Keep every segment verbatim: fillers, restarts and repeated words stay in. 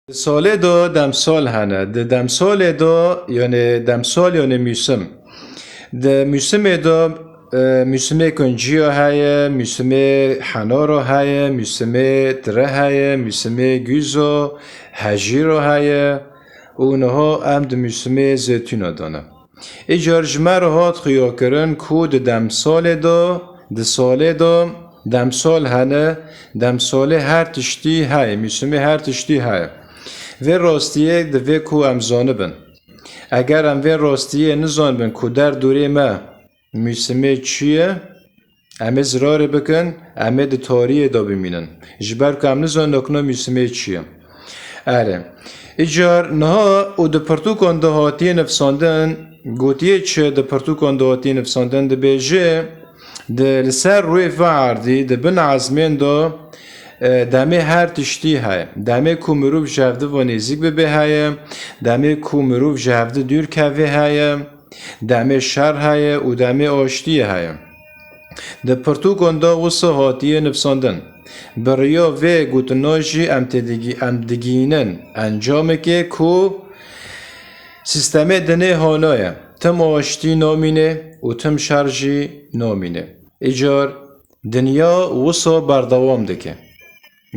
Di salê de demsal hene. Di demsalê de, yani demsal yani mûsim. Di mûsimê de, e, mûsimê kunciya heye, mûsimê henara heye, mûsimê tire heye, mûsimê gûza, hejîra heye û niha em di mûsimê zeytûna de ne. Îcar ji me re hat xuyakirin ku di demsalê de, di salê de, demsal hene, demsalê her tiştî heye, mûsimê her tiştî heye. Vê rastiyê divê ku em zanibin. Eger em vê rastiyê nizanibin ku derdorê me mûsimê çi ye, em ê zirarê bikin, em ê di tariyê de bimînin. Ji ber ku em nizanin okna mûsimê çi ye. Erê. Îcar niha û di pirtûkan de hatiye nivsandin, gotiye çi di pirtûkan de hatiye nivsandin, dibêje, di, li ser rûyê vê erdî, di bin ezmên de, e, demê her tiştî heye. Demê ku mirov ji hevdi ve nêzîk bibe heye, demê ku mirov ji hevdi dûr keve heye, demê şer heye û demê aştiyê heye. Di pirtûkan de wisa hatiye nivsandin. Bi riya vê gotina jî em têdigî-, em digihînin encamekê ku sîstemê dinê hanaye. Tim aştî namîne û tim şer jî namîne. Îcar dinya wisa berdewam dike.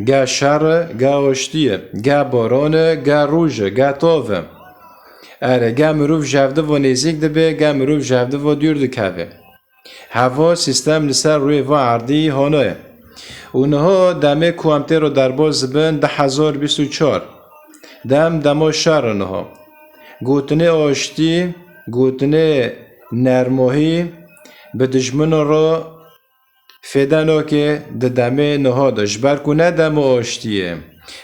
Ge şer e, ge aştî ye, ge baran e, ge roj e, ge tav e. Erê, ge mirov ji hevdi ve nêzîk dibe, ge mirov ji hevdi ve dûr dikeve. Heva sîstem li ser rûyê vê erdî hanaye. Û niha demê ku em tê re derbas dibin, du hezar bîst û çar. Dem, dema şer e niha. Gotinê aştî, gotinê nermohî bi dijminan re fêde nake di demê niha de, ji ber ku ne dema aştiyê,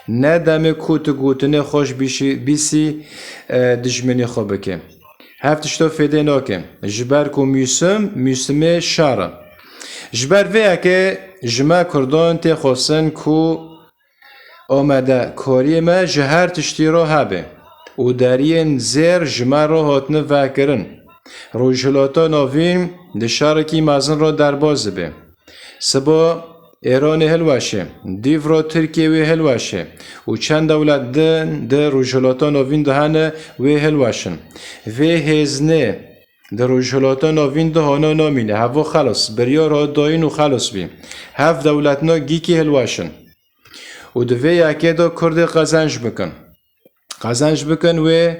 ne demê ku tu gotinê xweş bîşî-, bîsî, e, dijminî xwe bike. Hev tişta fêdê nake, ji ber ku mûsim, mûsimê şer e. Ji ber vê yekê ji me Kurdan tê xwestin ku amadekariyê me ji her tiştî re hebe û deriyên zêr ji me re hatine vekirin. Rojhilata Navîn di şerekî mezin re derbas dibe. Siba Êranê hilweşe, dîv re Tirkiye wê hilweşe û çend dewlet din di Rojhilata Navîn de hene wê hilweşin. Vê hêznê di Rojhilata Navîn de hana namîne, heva xelas, biryar hat dayîn û xelas bî. Hev dewletna gîkî hilweşin. Û di vê yekê de Kurdê qezenc bikin. Qezenc bikin wê,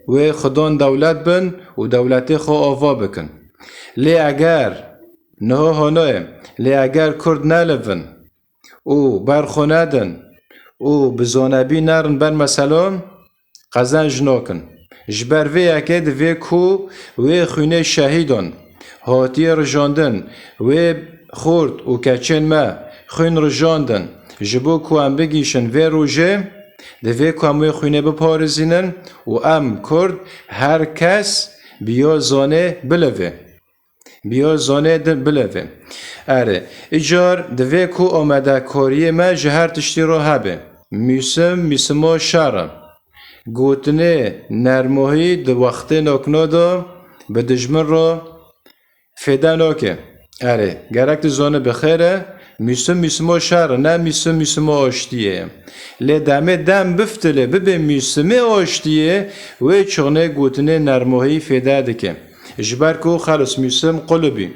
wê xudan dewlet bin û dewletê xwe ava bikin. Lê eger, niha hanoyê, lê eger Kurd nelivin û ber xwe nedin û bi zonebî nerin ber meselon, qezenc nakin. Ji ber vê yekê divê ku wê xwînê şehîdan hatiye rijandin, wê xort û keçên me xwîn rijandin, ji bo ku em bigihîşin vê rojê, divê ku em wê xwînê biparêzînin û em Kurd her kes bi ya zonê bilive. Bi ya zonê din bilive. Erê, îcar divê ku amadekariyê me ji her tiştî re hebe. Mûsim, mûsimo şer e. Gotinê nermohî di wextê nokno de bi dijmin re fêde nake. Erê, gerek tu zane bi xêr e, mûsim mûsimo şer e, ne mûsim mûsimo aştiyê ye. Lê demê dem biftile bibe mûsimê aştiyê, wê çixnê gotinê nermohî fêde dike. Ji ber ku xelis mûsim qulibî.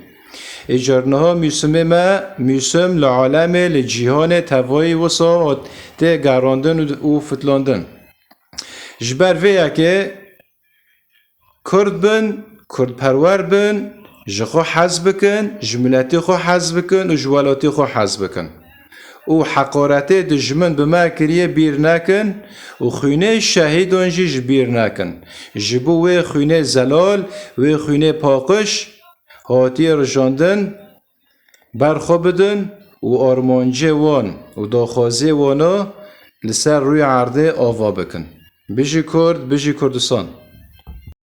Îcar niha mûsimê me, mûsim li alemê, li cîhanê tevayî wisa hat tê gerandin û, û fitlandin. Ji ber vê yekê Kurd bin, Kurdperwer bin, ji xwe hez bikin, ji miletê xwe hez bikin û ji welatê xwe hez bikin. Û heqaretê dijmin bi me kiriye bîr nekin û xwînê şehîdan jî ji bîr nekin. Ji bo wê xwînê zelal, wê xwînê paqij hatiye rijandin, berxwe bidin û armancê wan û daxwaziyê wana li ser rûyê erdê ava bikin. Bijî Kurd, bijî Kurdistan.